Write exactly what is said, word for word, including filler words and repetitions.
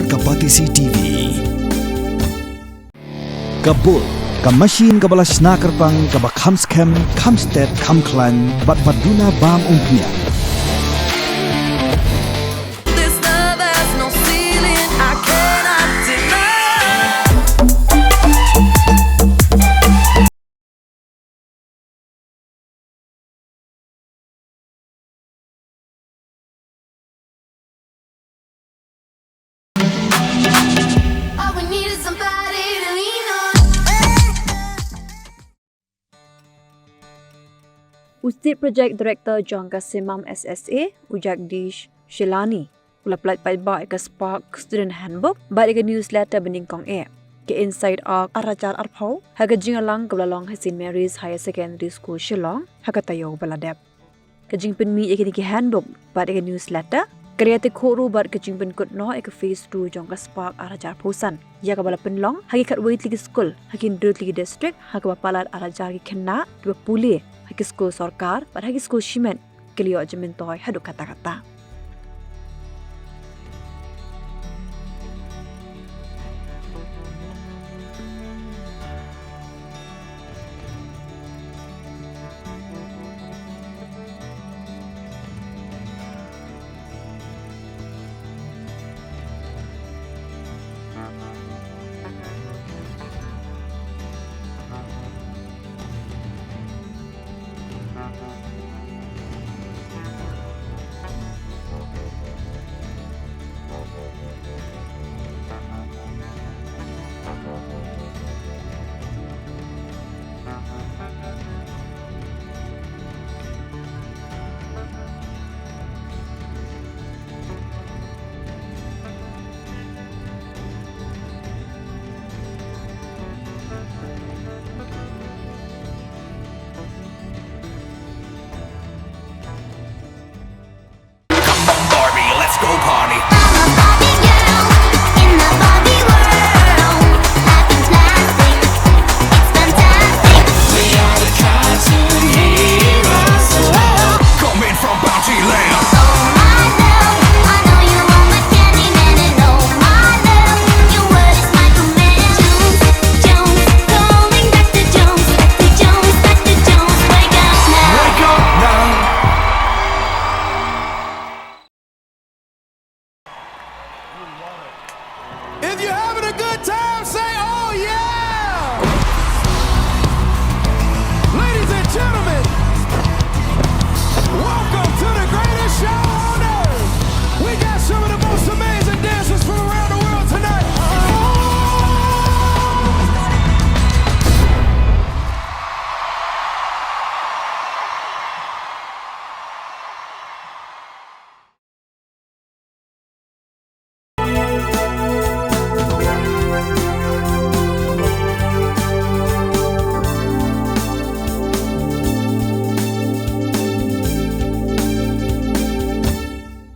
Ka Batesi T V. Ka bul, ka machine kaba la shna kyrpang, kaba kham skhem, kham stet, kham khlaiñ, bad ba duna bam umphniang. This love has no ceiling, I cannot deny. All we need is somebody to lean on. U State Project Director jong ka Simam S S A, u Jagdish Shilani, u la pyllait paidbah ïa ka Spark Student Handbook bad ïa ka newsletter banyngkong eh, ka Inside Arc ar hajar arphew, ha ka jingïalang kaba la long ha Saint Mary's Higher Secondary School Shillong ha ka taïew ba la dep. Ka jingpynmih ïa kine ki handbook bad ïa ka newsletter ka la ïatyngkhuh ruh bad ka jingpynkut noh ïa ka phase two jong ka Spark ar hajar arphew san, ïa kaba la pynlong ha ki khatwei tylli ki skul ha ki hynriew tylli ki district, ha kaba palat ar hajar ki khynnah kiba pule ha ki skul sorkar bad ha ki skul shimet ki la ïoh jingmyntoi haduh katta katta. Come on, Barbie, let's go party. I'm a Barbie girl in the Barbie world. Life in plastic, it's fantastic. We are the cartoon heroes. Whoa. Coming from Bounty Land. Oh my love, I know you want my candy man, and oh my love, your word is my command. Jones, Jones, calling Doctor Jones, Doctor Jones, Doctor Jones, wake up now. Wake up now. If you're having a good time,